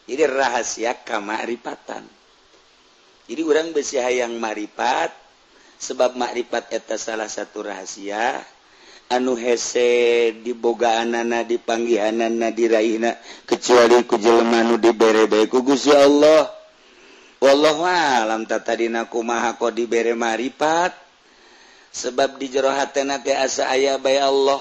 Jadi rahasia kamakrifatan. Jadi urang besi hayang makrifat sebab makrifat eta salah satu rahasia anu hese dibogaanana dipanggihanana diraihna kecuali ku jelema nu dibere bae ku Gusti Allah. Wallahu alam tadina kumaha kok dibere makrifat sebab di jero hatena teh asa aya bae Allah.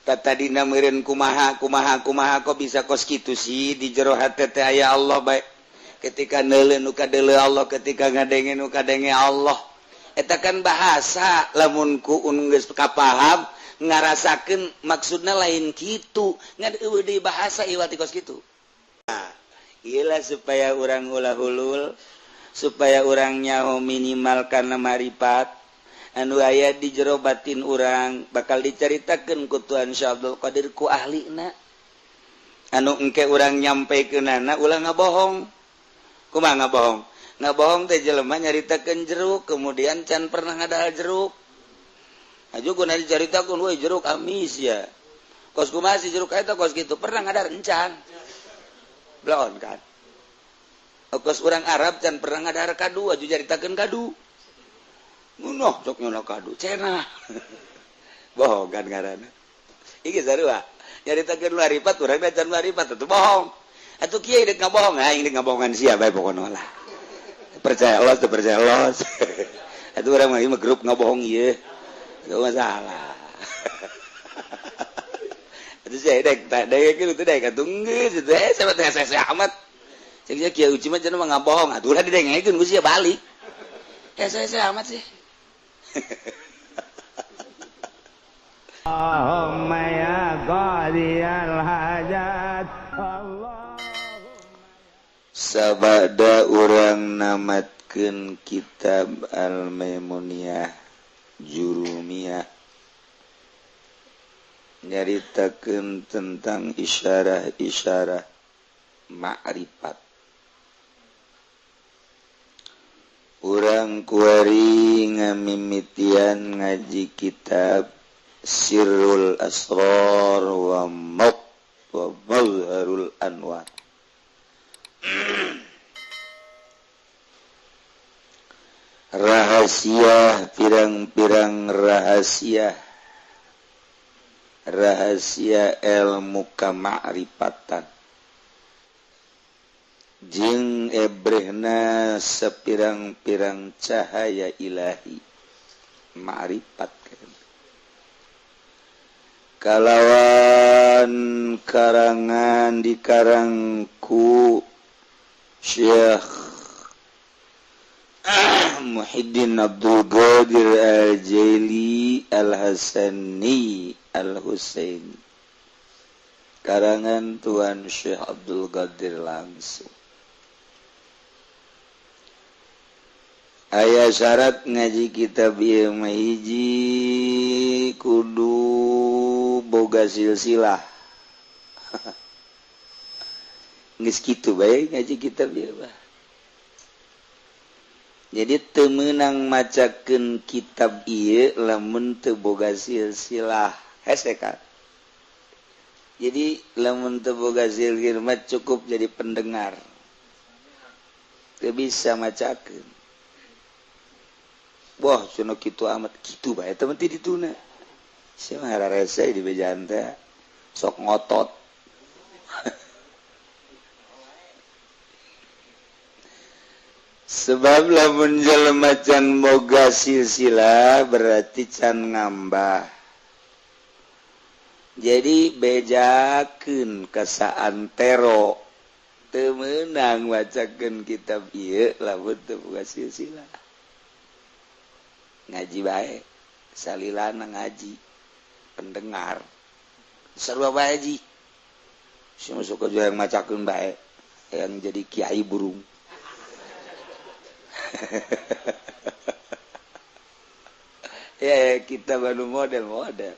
Tadina meureun kumaha kumaha kumaha kok bisa kos kitu sih di jero hate teh aya Allah bae. Ketika neuleuh nu kadeuleuh Allah, ketika ngadenge nu kadenge Allah. Eta kan bahasa lamun ku geus kapaham ngarasakeun maksudna lain kitu, ngan eueuh deui bahasa iwal ti kos kitu. Nah, ieu supaya urang ulah hulul, supaya urang nyaho minimal kana marifat anu aya di jero batin urang bakal dicaritakeun ku Tuhan Syekh Abdul Qadir ku ahlina anu engke urang nyampekeunana ulah ngabohong. Kumaha ngabohong? Ngabohong teh jelema nyaritakeun jeruk kemudian can pernah ngadahar jeruk. Aju guna dicaritakeun we jeruk amis ya. Kos kumaha si jeruk eta kos kitu pernah ngadahar encan. Bloon kan. Kos urang Arab can pernah ngadahar kadu aju caritakeun kadu. Nuh cok nyono kadu cenah. Bohong kan ngaranna. Iki sarua nyaritakeun marifat urang can marifat atuh bohong. Atuh kieu deuk ngabohong, aing deuk ngabohongan sia bae pokona lah. Percaya los teu percaya los. Atuh urang mah ieu grup ngabohong ieu. Teu masalah. Atuh sia dek tak dek kieu teu dek atuh geus teh sahabat teh hese amat. Cek sia kieu uci mah cenah mah ngabohong atuh ulah didengekeun ku sia balik. Hese amat sih. Allahumma ya qadiyal hajat. Allah. Sabada urang namatkeun kitab Al-Maimuniyah Jurumiyah nyaritakeun tentang isyarah-isyarah ma'rifat. Urang kuari ngamimitian ngaji kitab Sirrul Asrar wa Mazharul Anwar. Rahasia pirang-pirang rahasia, rahasia ilmu kamakrifatan jeung ebrehna sepirang-pirang cahaya ilahi ma'rifat kalawan karangan dikarangku Syekh Muhyiddin Abdul Qadir Al-Jaili Al-Hasani Al-Husaini, karangan Tuan Syekh Abdul Qadir langsung. Aya syarat ngaji kitab ieu mah hiji kudu boga silsilah. Geus kitu bae ngaji kitab ieu mah. Jadi teu meunang macakeun kitab ieu lamun teu boga silsilah. Hese kan. Jadi lamun teu boga silsilah mah cukup jadi pendengar. Teu bisa macakeun. Wah, cenah kitu amat kitu bae teh mah dituna. Sia mah hararese di bejaan teh sok ngotot. Sebab lamun jelema can boga silsilah berarti can ngambah. Jadi bejakeun ka saantero teu meunang macakeun kitab ieu lamun teu boga silsilah. Ngaji bae salilana ngaji pendengar sarua bae ji si masuk ke yang macakeun bae yang jadi kiai burung. Ya kita baru model-model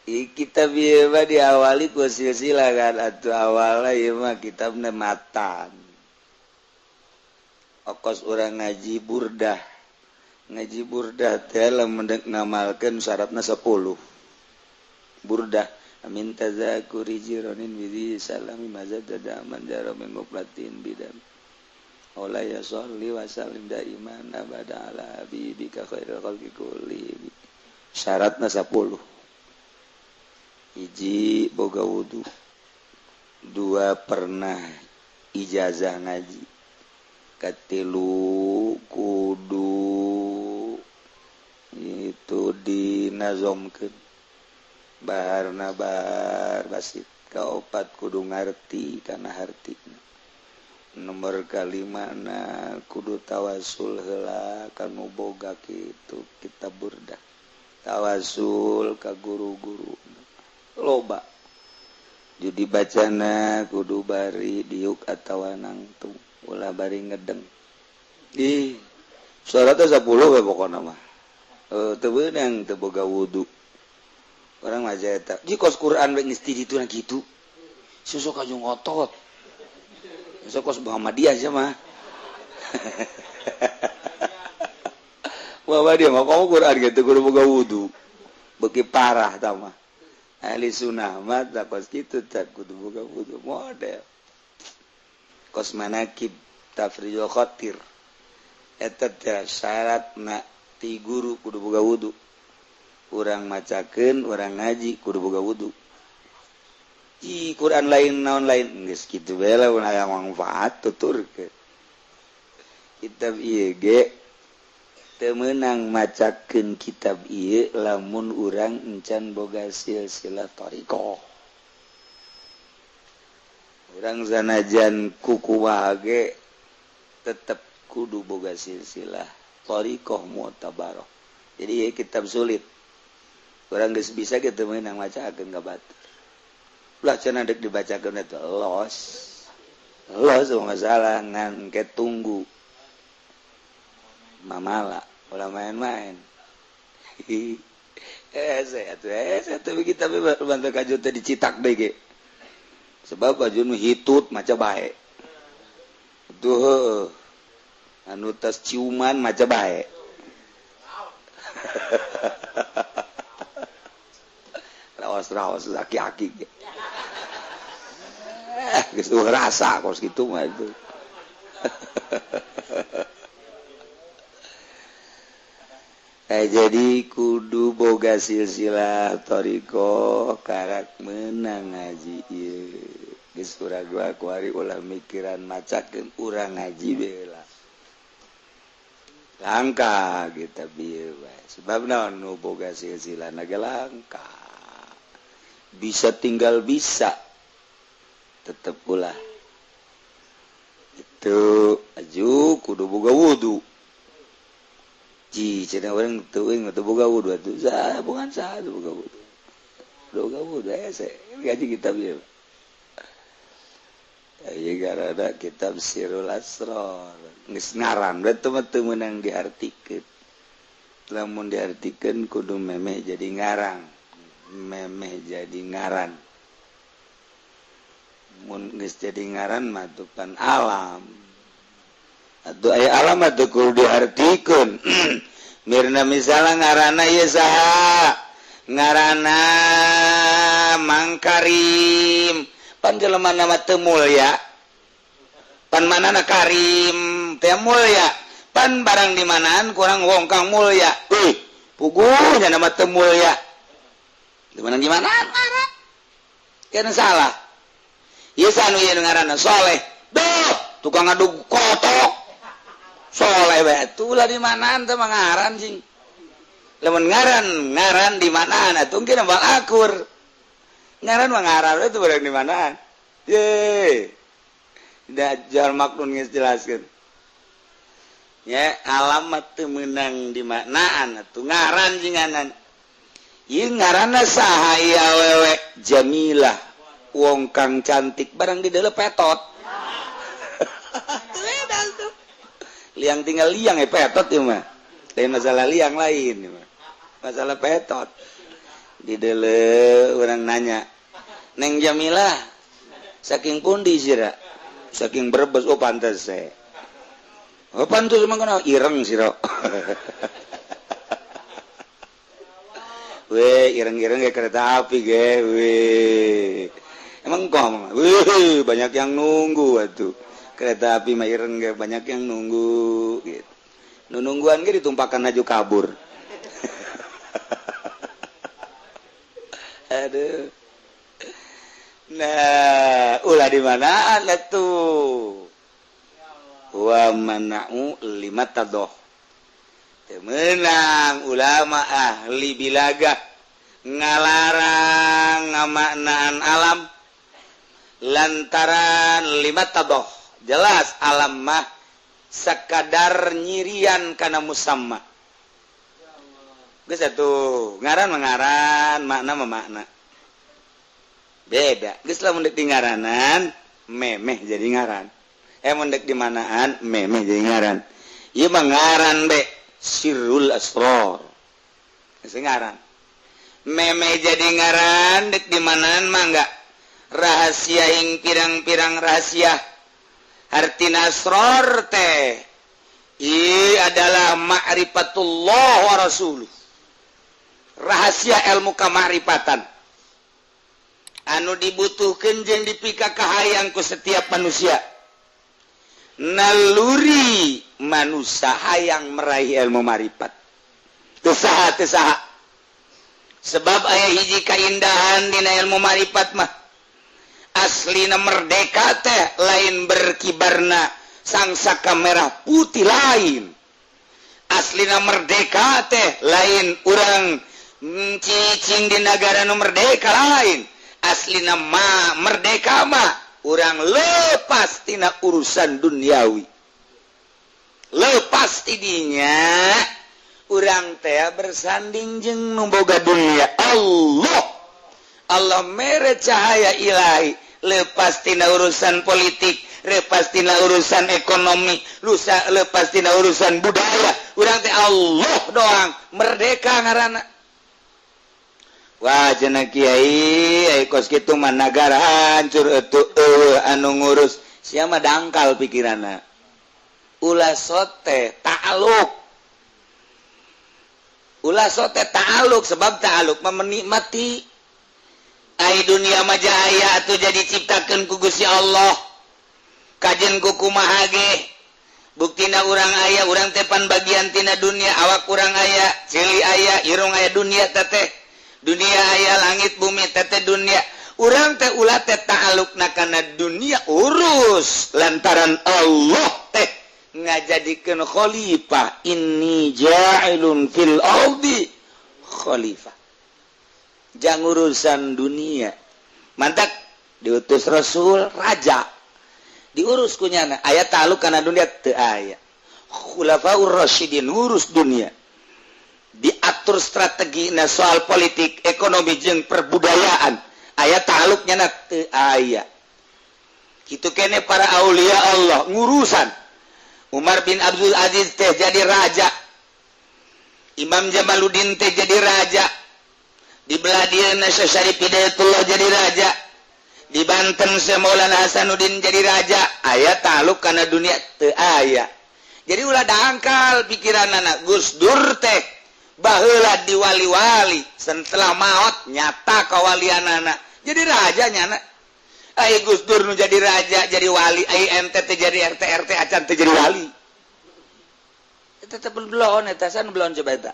kita bieu diawali ku silsilah kan atuh awalna ieu mah kitabna matan. Okos urang ngaji burdah. Ngaji burdah teh lamun dek ngamalkeun syaratna 10. Burdah Amin tazakuri jironin bidhi salami mazadada man jaro min muqlatin bidam. Ola ya sholli wa sallim daiman abada ala habibika khairil khalqi kulli. Syaratna 10. Hiji boga wudu, dua pernah ijazah ngaji, katilu kudu itu dinazomkeun baharna bahar basit, kaopat kudu ngarti kana hartina, nomor kalima na kudu tawasul heula kanu boga kitu kitab burdah, tawasul ka guru-guru loba. Jadi bacana kudu bari diuk atawa nangtung ulah bari ngedeng. Ih, syaratna 10 we pokona mah. Teu beunang teu boga wudu. Orang mah eta. Ji kos Quran we geus ti ditu na kitu. Susuk kajung otot. Susuk kos Muhammadiyah sia mah. Muhammadiyah mah kamu Quran gitu kudu boga wudu. Beuki parah tah mah. Ahli sunnah mah tak kos kitu tak kudu boga wudu model. Kos manakib tafrijul khatir. Eta teh syaratna ti guru kudu boga wudu. Urang macakeun, urang ngaji kudu boga wudu. Ih, Quran lain naon lain geus kitu bae lamun aya manfaat tuturkeun. Kitab ieu ge teu meunang macakeun kitab ieu lamun urang encan boga silsilah thariqah. Urang sanajan kukumaha ge tetep kudu boga silsilah thariqah mu'tabarah. Jadi ieu kitab sulit. Urang geus bisa ge teu meunang macakeun ka batur. Ulah cenah deuk dibacakeun eta los. Los masalah ngan ke tunggu. Mamala ulah main-main. Saya tuh kita bantu kajut teh dicitak deui ge. Sebab baju nu hitut maca bae. Tuh anu tas ciuman maca bae. Raos-raos aki-aki ge. Geus rasa kos kitu mah itu. Jadi kudu boga silsilah thariqah karak meunang ngaji ieu. Geus urang gua kuari ulah mikiran macakeun urang ngaji bae lah. Langka kita bieu bae. Sebab naon nu boga silsilah na ge langka. Bisa tinggal bisa. Tetep ulah. Itu aju kudu boga wudu. Ji cenah urang teuing teu boga wudu atuh. Sah bukan sah teu boga wudu. Boga wudu hese ngaji kitab ieu. Ieu garada kitab Sirul Asrar. Geus ngaran we teu mah teu meunang diartikeun. Lamun diartikeun kudu memeh jadi ngarang. Memeh jadi ngaran. Mun geus jadi ngaran mah tuh pan alam. Atuh aya alam atuh kudu diartikeun. Mirna misalnya ngaranna ieu saha? Ngaranna Mang Karim. Pan jelema mah teu mulya. Pan manana Karim teu mulya. Pan barang di manaan kurang wong kang mulya. Euy, puguh nya mah teu mulya. Di mana di manaan ngaran? Kana salah. Ieu sanu ieu ngaranna Soleh. Duh, tukang ngadug kotok. Soleh bae atuh lah di manaan teh mah ngaran cing. Lamun ngaran ngaran di manaan atuh engke bal akur. Ngaran mah ngaran we teu barang di manaan. Ye. Dajjal maknun geus jelaskeun. Ya, alamat teu meunang di manaan atuh ngaran jinganan. Ieu ngaranna saha ieu awewe? Jamilah. Wong kang cantik barang di dalam petot. Liang tinggal liang ya petot ya mah. Lain masalah liang lain ya mah. Masalah petot. Di dele orang nanya, Neng Jamilah saking pundi sira? Saking Brebes. Oh pantes saya. Oh pantes emang kenapa ireng sira. We ireng-ireng kayak kereta api ge we. Emang kok wih banyak yang nunggu atuh. Kereta api mah ireng ge banyak yang nunggu gitu. Nu nungguan ge ditumpakan aju kabur. Aduh. Nah, ulah di manaan atuh. Wa mana'u lima tadoh. Menang ulama ahli bilagah ngalarang ngamaknaan alam lantaran lima tadoh. Jelas alam mah sekadar nyirian kana musamma. Geus atuh ngaran mengaran, makna memakna. Beda. Geus lamun deuk di ngaranan memeh jadi ngaran. Mun deuk di manaan memeh jadi ngaran. Ieu mah ngaran be sirrul asror. Geus ngaran. Memeh jadi ngaran deuk di manaan mah enggak. Rahasia ing pirang-pirang rahasia. Artina asror teh ieu adalah ma'rifatullah wa rasuluh. Rahasia ilmu kamakrifatan anu dibutuhkan jeung dipika kahayang ku setiap manusia. Naluri manusia hayang meraih ilmu marifat. Teu saha teu saha. Sebab aya hiji kaindahan dina ilmu marifat mah. Aslina merdeka teh lain berkibarna sangsaka merah putih lain. Aslina merdeka teh lain urang cicing di negara nu merdeka lain. Aslina ma merdeka mah urang lepas tina urusan duniawi. Lepas tidinya urang teh bersanding jeung nu boga dunia Allah. Allah mere cahaya ilahi, lepas tina urusan politik, lepas tina urusan ekonomi, lusa lepas tina urusan budaya. Urang teh Allah doang merdeka ngaranna. Wah cenah kiai, ai kos kitu mah nagara hancur atuh eueuh anu ngurus. Sia mah dangkal pikiranna. Ulah sote ta'aluk. Ulah sote ta'aluk sebab ta'aluk mah menikmati. Ai dunia mah jaya atuh jadi ciptakeun ku Gusti Allah. Kajen ku kumaha ge. Buktina urang aya, urang teh pan bagian tina dunia, awak urang aya, ceuli aya, irung aya dunia teteh. Dunia aya langit bumi teteh dunia. Urang teh ulah teh ta'alukna kana dunia urus lantaran Allah teh ngajadikeun khalifah. Inni ja'ilun fil ardi khalifah. Jang urusan dunia. Mantak diutus Rasul raja. Diurus kunyana aya ta'aluk kana dunia teu aya. Khulafaur Rasyidin ngurus dunia. Diatur strategi na soal politik, ekonomi jeung perbudayaan. Aya ta'aluknya na teu aya. Kitu kene para aulia Allah ngurusan. Umar bin Abdul Aziz teh jadi raja. Imam Jamaluddin teh jadi raja. Di belah dieuna Syekh Syarif Hidayatullah jadi raja. Di Banten Syekh Maulana Hasanuddin jadi raja. Aya ta'aluk kana dunia teu aya. Jadi ulah dangkal pikiranana Gus Dur teh baheula diwali-wali setelah maot nyata kawalianana jadi raja nyana. Ai Gus Dur nu jadi raja jadi wali, ai ente teh jadi RT RT acan teh jadi wali. Eta teh belon eta san belon coba eta.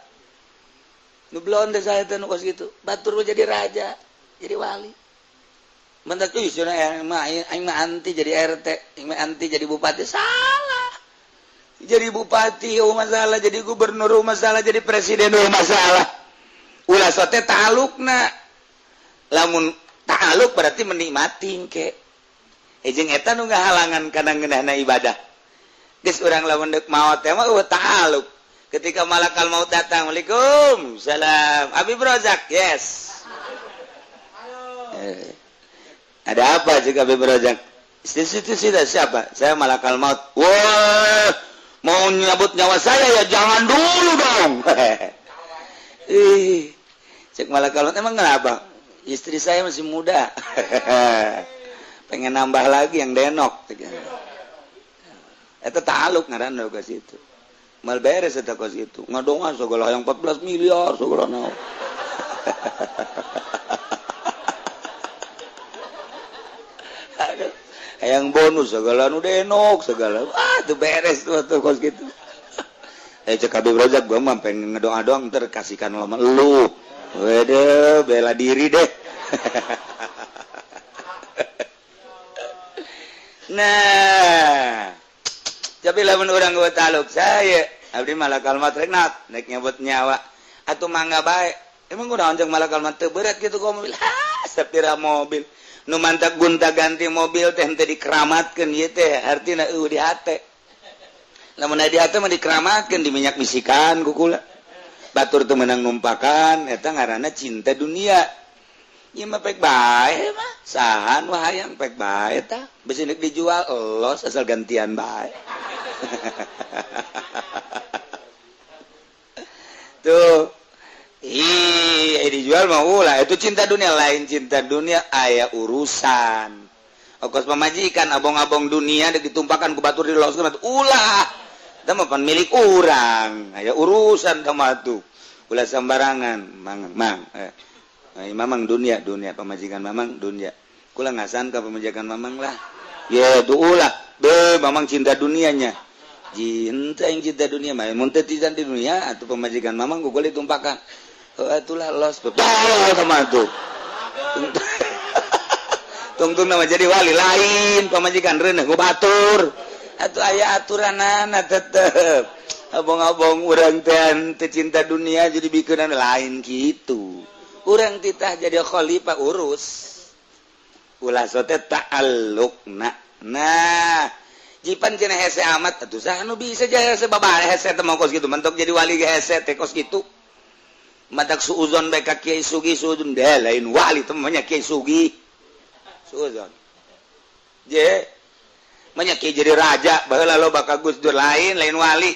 Nu belon teh saya teh nu kos kitu. Batur jadi raja, jadi wali. Mentak euy cenah aing mah anti jadi RT, aing mah anti jadi bupati. Salah. Jadi bupati oh masalah, jadi gubernur oh masalah, jadi presiden oh masalah. Ulah sote ta'alukna. Lamun ta'aluk berarti menikmati ke. Jeung eta nu ngahalangan kana ngeunahna ibadah. Geus urang lamun deuk maot teh mah eueuh ta'aluk. Ketika malakal maut datang, Waalaikum salam. Abi Rozak, yes. Ada apa jika Abi Rozak? Situ siapa? Saya malakal maut. Wah, mau nyabut nyawa saya ya jangan dulu dong. Ih, cek malakal maut emang kenapa? Istri saya masih muda. Pengen nambah lagi yang denok. Eta ta'aluk ngaranna ka situ. Mal beres eta kos itu. Ngadongan segala yang 14 miliar segala naon. Hayang bonus segala nu denok segala. Wah, tuh beres tuh tuh kos gitu. Cek Habib Rozak gua mah pengen ngedoa doang ntar kasihkan lo sama lu. Wede, bela diri deh. Nah, tapi lamun urang gua taluk saya, abdi malakal maut rek naik nyebut nyawa atuh mangga bae. Emang gua naon jeung malakal maut teu berat kitu ku mobil. Ha, sapira mobil. Nu mantak gunta ganti mobil teh henteu dikeramatkeun ieu teh artina eueuh di hate. Lamun di hate mah dikeramatkeun di minyak bisikan ku kula. Batur teu meunang numpakan eta ngaranna cinta dunia. Ieu mah pek bae mah saha nu hayang pek bae tah besi nek dijual elos asal gantian bae. Tuh ih dijual mah ulah itu cinta dunia lain cinta dunia aya urusan. Okos pamajikan abong-abong dunia dek ditumpakan ku batur diloskeun ulah. Tah mah pan milik urang aya urusan tah mah tuh. Ulah sembarangan mang mang. Mamang dunia dunia pamajikan mamang dunia kula ngasan ka pamajikan mamang lah ya tuh ulah be mamang cinta dunianya cinta yang cinta dunia mah mun teu cinta di dunia atuh pamajikan mamang ku kula ditumpakan heuh atulah los betul sama tuh tungtung nama jadi wali lain pamajikan reuneuh ku batur atuh aya aturanana tetep abong-abong urang teh teu cinta dunia jadi bikeunan lain kitu. Urang titah jadi khalifah urus ulah sote ta'alluqna. Nah jipan cenah hese amat atuh saha nu bisa jadi hese babare hese teh mah kos kitu mentok jadi wali ge hese teh kos kitu matak suuzon bae ka Kiai Sugi suuzon deh lain wali teh mah nya Kiai Sugi suuzon je mah nya Kiai jadi raja baheula loba ka Gus Dur lain lain wali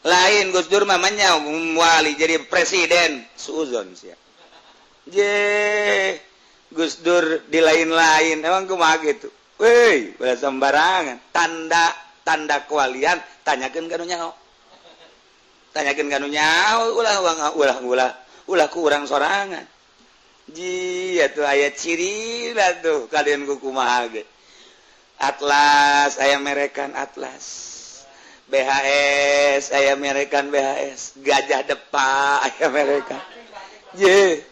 lain Gus Dur mah nya wali jadi presiden suuzon sia je Gus Dur di lain-lain emang kumaha gitu weh ulah sembarangan tanda tanda kewalian tanyakeun ka nu nyaho tanyakeun ka nu nyaho ulah ulah ulah ulah ku urang sorangan ji atuh aya ciri lah tuh kalian ku kumaha ge Atlas aya merekan Atlas BHS aya merekan BHS Gajah Depa aya merekan je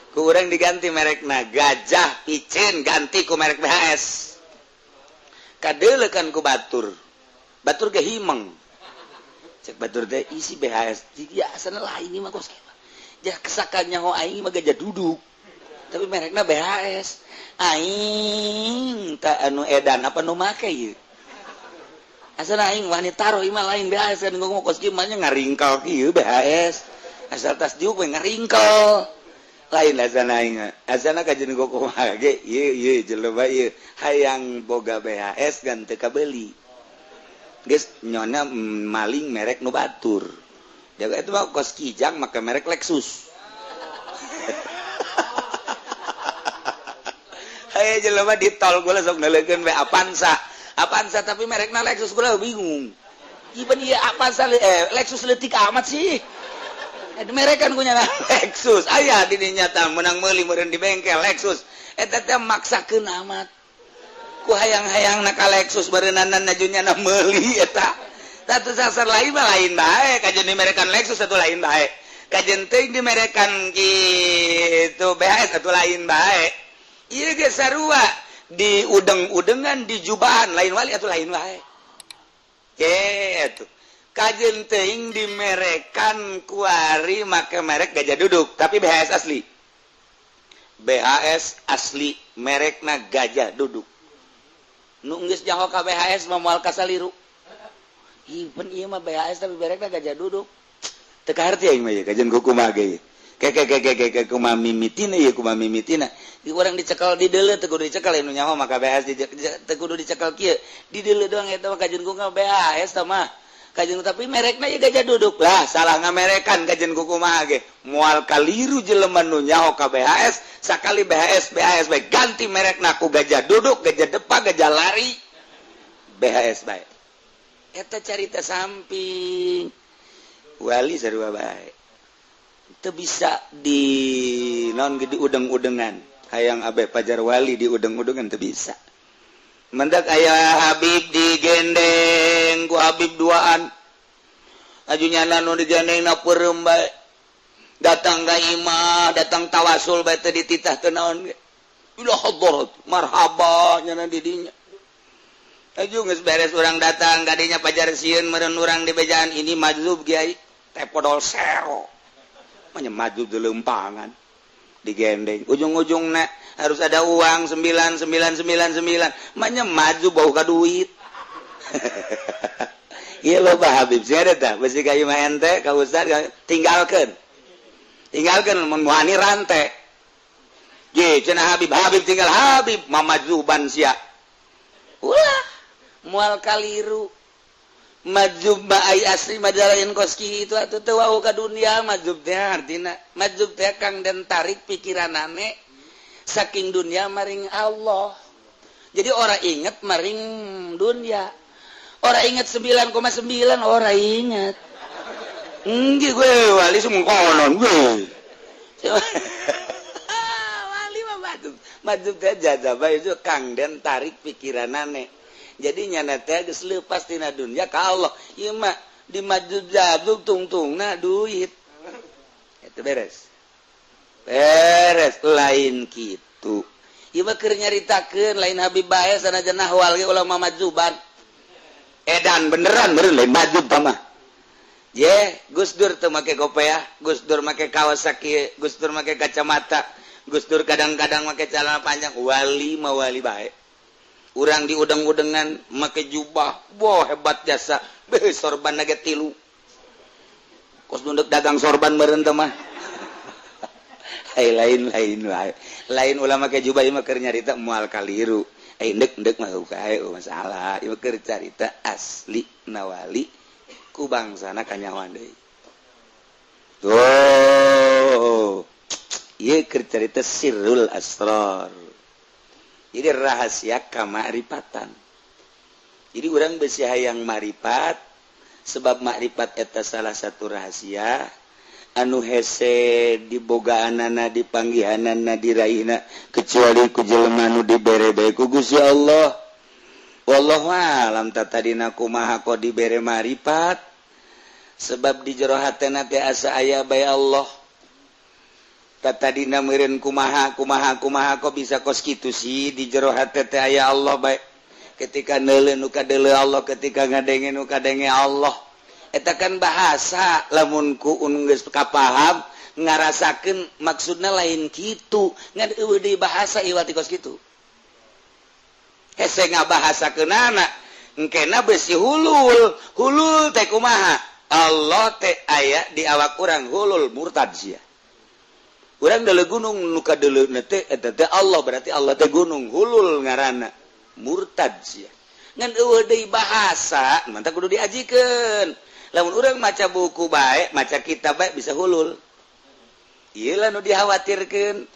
kurang diganti merekna Gajah Picen ganti ku merek BHS kadeulekan ku batur batur ge himeng cek batur teh isi BHS jadi asana lain mah kos kieu jah kesakan nyaho aing mah gajah duduk tapi merekna BHS aing tak anu edan apa nu make ieu asana aing wani taruh ieu mah lain BHS kan ngomong kos kieu mah nya ngaringkel kieu BHS asal tas diuk we ngaringkel lain azana aing azana kajeun kumaha ge ieu ieu jelema ieu hayang boga BHS gan teu kabeuli geus nyona maling merek nu batur jaga itu mah kos Kijang make merek Lexus. Haye jelema di tol gula sok neuleukeun we Avanza Avanza tapi merekna Lexus gula bingung ieu ieu Avanza Lexus leutik amat sih merekan punya Lexus aya di nyata menang meuli meureun di bengkel Lexus eta teh maksakeun amat ku hayang-hayang na ka Lexus bareunanan najunya na meuli eta satu sasar lain mah lain bae kajeun dimerekan Lexus satu lain bae kajeun teuing dimerekan kitu BHS satu lain bae ieu ge sarua di udeng-udengan di jubahan lain wali atuh lain bae kitu kajeun teuing dimerekan kuari make merek Gajah Duduk tapi BHS asli BHS asli merekna Gajah Duduk nu geus nyaho ka BHS mah moal kasaliru ieu ieu mah BHS tapi merekna Gajah Duduk teu kaharti aing mah ieu kajeun kumaha ge ke kumaha mimitina ieu kumaha mimitina di urang dicekal di deuleu teu kudu dicekal nu nyaho maka BHS teu kudu dicekal kieu di deuleu doang eta mah kajeun kumaha BHS tah mah kajeun tapi merekna ieu Gajah Duduk lah salah ngamerekan kajeun kumaha ge moal kaliru jelema nu nyaho ka BHS sakali BHS BHS bae ganti merekna ku Gajah Duduk Gajah Depa Gajah Lari BHS bae eta carita samping wali sarua bae teu bisa di non di udeng-udengan hayang abe pajar wali di udeng-udengan teu bisa. Mendak aya Habib digendeng ku Habib duaan. Aju nyana nu digandeng na peureum bae. Datang ka imah, datang tawasul bae teu dititah teu naon ge. Ila hadarat, marhaba nyana di dinya. Aju geus beres urang datang ka dinya pajar sieun meureun urang di bejaan ini majzub kiai teh podol sero. Manya majzub di lempangan. Digendeng ujung-ujungna harus ada uang 9999 manya maju bau ka duit. Iya loba Habib sih ada tah besi ka imah ente ka ustad tinggalkeun tinggalkeun mun wani rante. Ye cenah Habib, Habib tinggal Habib mamajuban sia ulah moal kaliru. Majzub mah ai asli mah lain kos kitu atuh, teu wau ka dunia majzub teh. Artina majzub teh kang den tarik pikiranane saking dunia maring Allah. Jadi orang inget maring dunia, orang inget 9,9, orang inget. Enggak, gue wali semua konon gue wali mah majzub. Majzub teh jazabah itu kang den tarik pikiranane, jadi nyana teh geus leupas tina dunia ka Allah. Ieu mah di majzub jazub tungtungna duit itu beres beres lain kitu. Ieu mah keur nyaritakeun lain Habib bae, sanajan ahwal ge ulah majzuban edan beneran meureun lain majzub mah. Ye, Gus Dur teu make kopiah, Gus Dur make Kawasaki, Gus Dur make kacamata, Gus Dur kadang-kadang make celana panjang, wali mah wali bae. Urang di udang-udangan make jubah, wah hebat jasa, beh sorban ge tilu. Kos nunduk dagang sorban meureun teh mah. Ai lain lain wae. Lain ulah make jubah, ieu mah keur nyarita moal kaliru. Ai endek-endek mah kae masalah. Ieu keur carita asli nawali ku bangsana kanyawan deui. Tuh. Ieu keur carita sirrul asrar. Jadi rahasia kamakrifatan. Jadi urang besi hayang makrifat sebab makrifat eta salah satu rahasia anu hese dibogaanana, dipanggihanana, diraihna kecuali ku jelema nu dibere bae ku Gusti Allah. Wallahu alam tadina kumaha kok dibere makrifat, sebab di jero hatena teh asa aya bae Allah. Tadina meureun kumaha kumaha kumaha kok bisa kos kitu sih, di jero hate teh aya Allah bae. Ketika neuleuh nu kadeuleuh Allah, ketika ngadenge nu kadenge Allah. Eta kan bahasa lamun ku geus kapaham ngarasakeun maksudna lain kitu, ngan eueuh deui bahasa iwal ti kos kitu hese ngabahasakeunana. Engkena besi hulul. Hulul teh kumaha? Allah teh aya di awak urang, hulul murtad sia. Urang deuleu gunung, nu kadeuleuh teh eta teh Allah, berarti Allah teh gunung, hulul ngaranna, murtad sia. Ngan eueuh deui bahasa mantap kudu diajikeun. Lamun urang maca buku bae, maca kitab bae bisa hulul. Ieu lah nu dikhawatirkeun.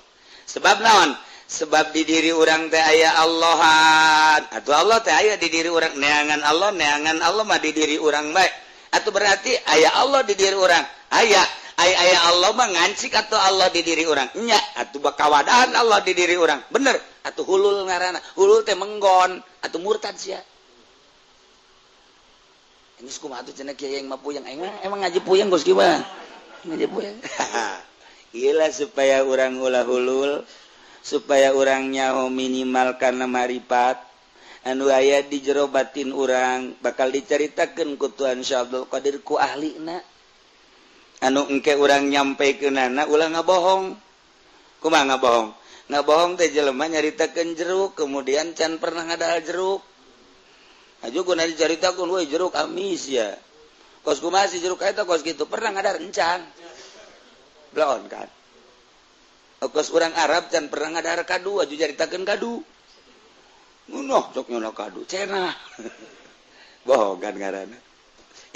Sebab naon? Sebab di diri urang teh aya Allahan atau Allah teh aya di diri urang, neangan Allah, neangan Allah mah di diri urang bae. Atau berarti aya Allah di diri urang, aya aya aya Allah mah ngancik atau Allah di diri urang nya atau bakawadaan Allah di diri urang bener atau hulul ngaranna. Hulul teh menggon atau murtad sia. Geus kumaha atuh cenah kiai yang mah puyeng, aing mah emang ngaji puyeng geus gimana ngaji puyeng. Iyalah, supaya urang ulah hulul, supaya urang nyaho minimal karena marifat anu aya di jero batin urang bakal diceritakan ku Tuhan Syekh Abdul Qadir ku ahlina anu engke urang nyampe nana ulah ngabohong. Kumaha ngabohong? Ngabohong teh jelema nyaritakeun jeruk, kemudian can pernah ngadahar jeruk. Aju guna dicaritakeun, "Woi, jeruk amis ya." Kos kumaha sih jeruk eta kos kitu, pernah ngadahar encan? Belon kan. Kos urang Arab can pernah ngadahar kadu, aju caritakeun kadu. Ngunoh cok nyono kadu cenah. Bohong kan ngaranna.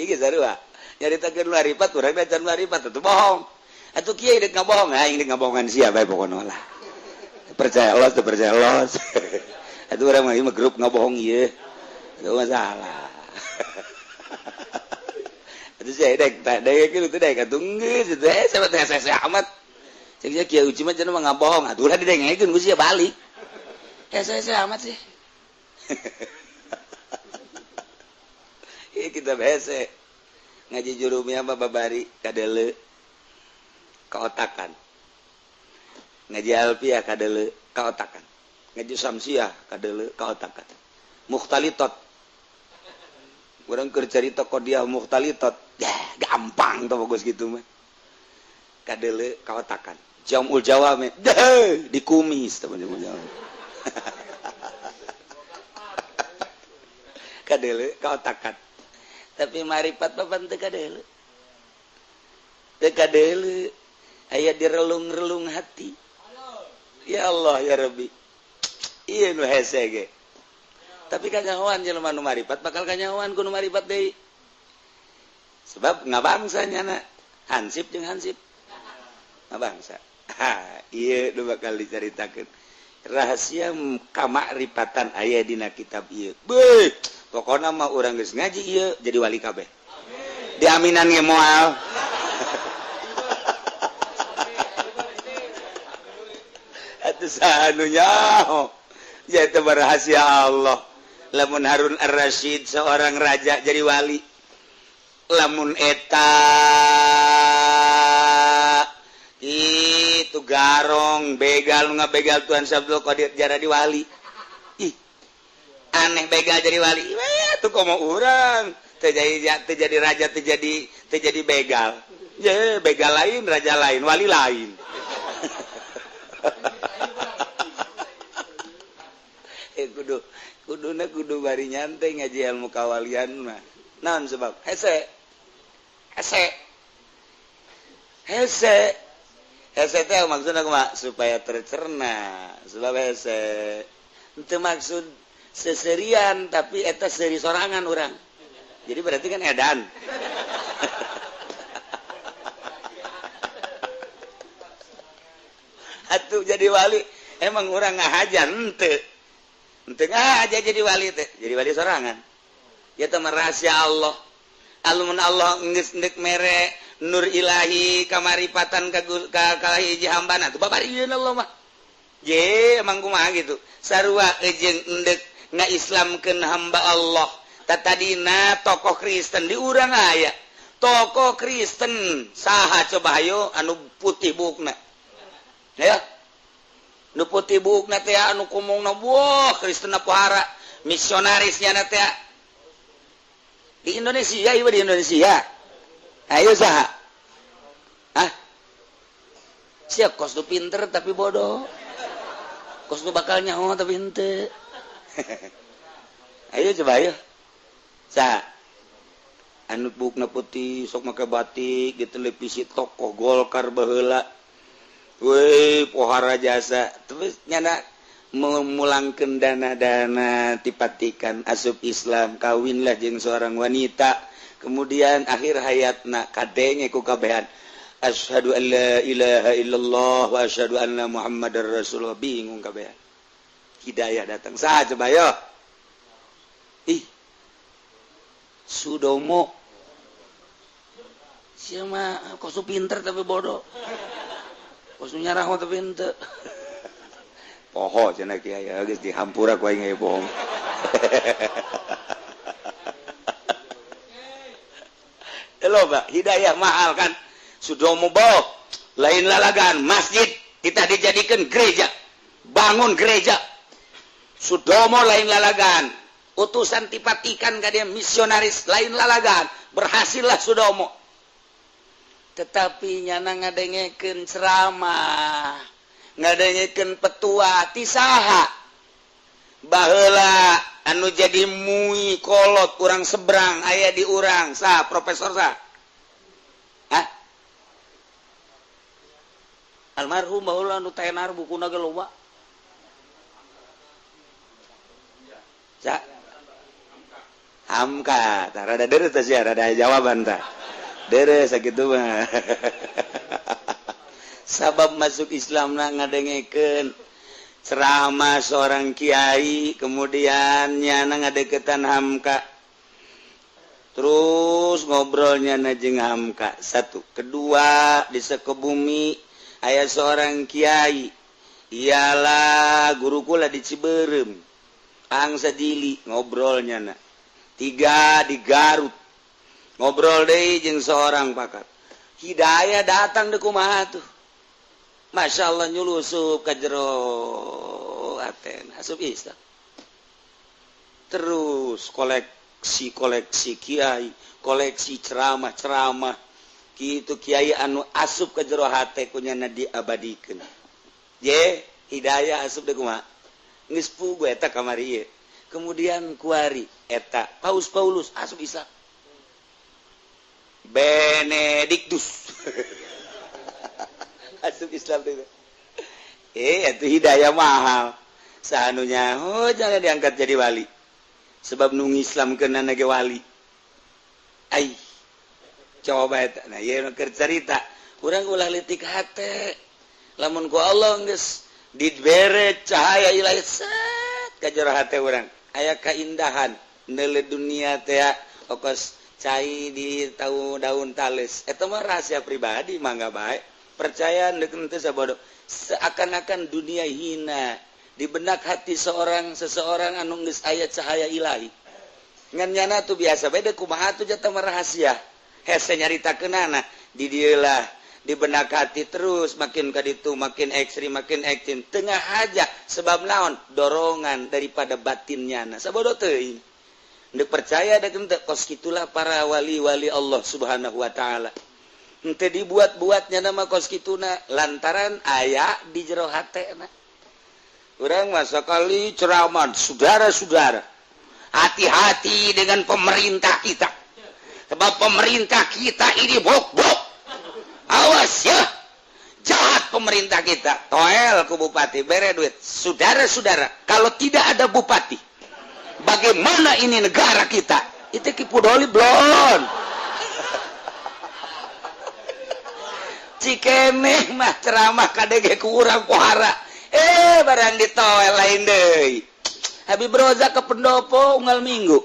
Iki sarua. Nyaritakeun maripat urang can maripat atuh bohong. Atuh kieu deuk ngabohong, aing deuk ngabohongan sia bae pokona lah. Percaya Allah teu percaya Allah. Atuh urang mah ieu grup ngabohong ieu. Itu masalah. Atuh saya dek tak dek kitu dek atuh geus itu eh sama teh saya amat. Cek sia kieu uci mah cenah mah ngabohong, atuh ulah didengekeun ku sia balik. Eh saya amat sih. Ieu kitab hese. Ngaji Jurumiyah mah babari kadele kaotakan. Ngaji Alfiyah kadele kaotakan. Ngaji Samsiah kadele kaotakan. Mukhtalitot. Urang keur carita qodiah mukhtalitot. Ya, gampang tuh bagus gitu mah. Kadele kaotakan. Jamul Jawami, deh dikumis teman-teman jawab. Kadele kaotakan. Tapi maripat papan teu kadele. Teu kadele aya direlung-relung hati. Ya Allah ya Rabbi. Ieu nu hese ge. Tapi kanyahoan jelema nu maripat bakal kanyahoan ku nu maripat deui. Sebab ngabangsa nyana hansip jeung hansip. Ngabangsa. Ha, ieu nu bakal dicaritakeun. Rahasia kamakrifatan aya dina kitab ieu. Beuh, pokona mah urang geus ngaji ieu jadi wali kabeh. Amin. Diaminan ge moal. Atuh saha nu nyaho? Ya itu rahasia Allah. Lamun Harun Ar-Rasyid seorang raja jadi wali. Lamun eta itu garong begal ngabegal Tuhan Abdul Qadir jadi wali. Ih, aneh begal jadi wali. Weh, tuh komo urang teu jadi raja, teu jadi begal. Ye, begal lain, raja lain, wali lain. Kudu kuduna kudu bari nyantai ngaji ilmu kawalian mah. Naon sebab? Hese. Hese. Hese. Hese teh maksudna kumaha? Supaya tercerna. Sebab hese. Henteu maksud seserian tapi eta seuri sorangan urang. Jadi berarti kan edan. Atuh jadi wali emang urang ngahajar henteu. Henteu ngahaja jadi wali teh, jadi wali sorangan. Ya teh rahasia Allah. Alumun Allah geus deuk mere nur ilahi kamaripatan ka ka hiji hambana tuh babarieun Allah mah. Je emang kumaha gitu. Sarua jeung endek ngaislamkeun hamba Allah. Tatadina tokoh Kristen di urang aya. Tokoh Kristen saha coba hayo anu putih buukna. Ya. Nu putih buukna teh anu kumungna wah Kristen pohara misionarisnya na teh. Di Indonesia ieu di Indonesia. Ayo saha? Hah? Siap kos nu pinter tapi bodoh. Kos nu bakal nyaho tapi henteu. Ayo coba ayo. Saha? Anu buukna putih sok make batik di televisi tokoh Golkar baheula. Weh, pohara jasa. Terus nyana memulangkeun dana-dana tipatikan asup Islam, kawinlah jeung seorang wanita. Kemudian akhir hayatna kadenge ku kabehan. Asyhadu an la ilaha illallah wa asyhadu anna Muhammadar Rasulullah. Bingung kabehan. Hidayah datang. Saha coba yo? Ih. Sudomo. Sia mah kos pinter tapi bodoh. Kos nyarah tapi henteu. Poho cenah kiai geus dihampura ku aing bohong. Loba hidayah mahal kan. Sudomo boh lain lalagan masjid kita dijadikan gereja. Bangun gereja. Sudomo lain lalagan. Utusan tipatikan ka dia misionaris lain lalagan. Berhasillah Sudomo. Tetapi nyana ngadengekeun ceramah, ngadengekeun petua ti saha? Baheula anu jadi mui kolot urang seberang aya di urang saha profesor saha? Hah? Almarhum baheula anu tenar bukuna ge loba. Sa? Hamka, tah rada deureuh teh sia, rada jawaban tah. Deureuh sakitu mah. Sabab masuk Islamna ngadengekeun ceramah seorang kiai, kemudian nyana ngadeketan Hamka. Terus ngobrolnya na jeung Hamka. Satu, kedua di Sukabumi aya seorang kiai. Ialah guru kula di Ciberem. Angsa Dili ngobrolnya na. 3 di Garut. Ngobrol deui jeung seorang pakar. Hidayah datang deui kumaha tuh. Masya Allah nyulusup ka jero aten asup Islam. Terus koleksi-koleksi kiai, koleksi ceramah-ceramah kitu kiai anu asup ka jero hate kunyana diabadikeun. Ye, hidayah asup deui kumaha? Geus puguh eta kamari ieu. Kemudian kuari eta Paus Paulus asup Islam. Benedictus asup Islam deui. Itu hidayah mahal. Sanunya oh jangan diangkat jadi wali. Sebab nu Islam kena ge wali. Ai. Coba eta. Nah, ieu nu keur carita. Urang ulah leutik hate. Lamun ku Allah geus dibere cahaya ilahi set ka jero hate urang. Aya kaindahan neuleuh dunia teh okos cai di tau daun tales. Eta mah rahasia pribadi mangga bae. Percaya deuk henteu sabodo. Seakan-akan dunia hina di benak hati seseorang anu geus aya cahaya ilahi. Ngan nyana tuh biasa beda kumaha tuh jatah mah rahasia. Hese nyaritakeunana di dieu lah di benak hati terus makin ka ditu makin ekstrim makin ekstrim tengah aja sebab naon dorongan daripada batinnya na sabodo teuing. Ndek percaya deuk henteu kos kitulah para wali-wali Allah Subhanahu wa taala. Henteu dibuat-buatnya nama kos kituna lantaran aya di jero hatena. Urang masa kali ceramah, saudara-saudara, hati-hati dengan pemerintah kita. Sebab pemerintah kita ini bok-bok. Awas ya, jahat pemerintah kita. Toel ke bupati, bere duit. Saudara-saudara, kalau tidak ada bupati, bagaimana ini negara kita? Itu Ki Pudoli blon. Cikeneh mah ceramah kadege ku urang pohara. Barang ditoel lain deui. Habib Roza ke pendopo unggal minggu.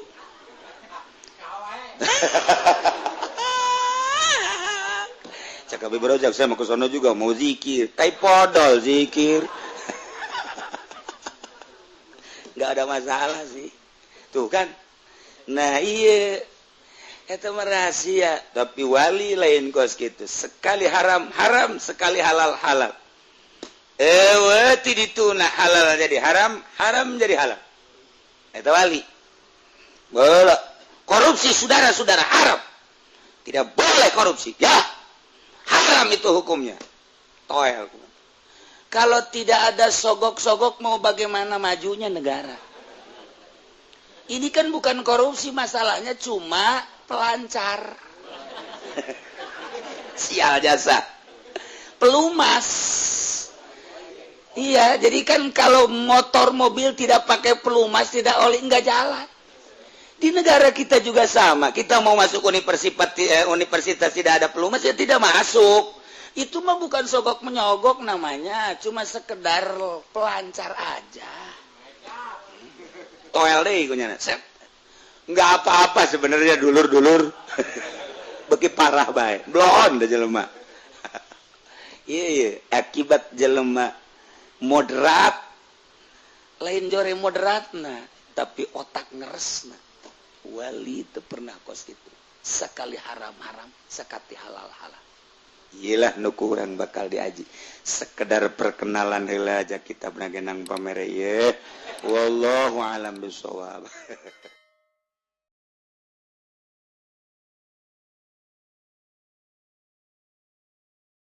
Cak Habib Roza saya mau ke sono juga mau zikir. Tai podol zikir. Enggak ada masalah sih. Tuh kan. Nah iya eta mah rahasia, tapi wali lain kos kitu. Sekali haram haram, sekali halal halal. Ewe dituna halal jadi haram, haram jadi halal. Eta wali. Boleh. Korupsi saudara-saudara haram. Tidak boleh korupsi. Ya. Haram itu hukumnya. Toel. Kalau tidak ada sogok-sogok mau bagaimana majunya negara? Ini kan bukan korupsi masalahnya, cuma pelancar. Sial jasa. Pelumas. Iya, jadi kan kalau motor mobil tidak pakai pelumas, tidak oli, nggak jalan. Di negara kita juga sama. Kita mau masuk universitas tidak ada pelumas, ya tidak masuk. Itu mah bukan sogok menyogok namanya, cuma sekedar pelancar aja. Toel deh kunyana. Sep. Nggak apa-apa sebenarnya dulur-dulur. Beki parah bae. Blon dah jelema. Iya, akibat jelema moderat lain jore moderatna tapi otak ngeresna. Wali itu pernah kos gitu. Sekali haram-haram, sekali halal-halal. Iyalah nu kurang bakal diaji. Sekedar perkenalan heula aja kita benagenang pamere ye. Wallahu alam bisawab.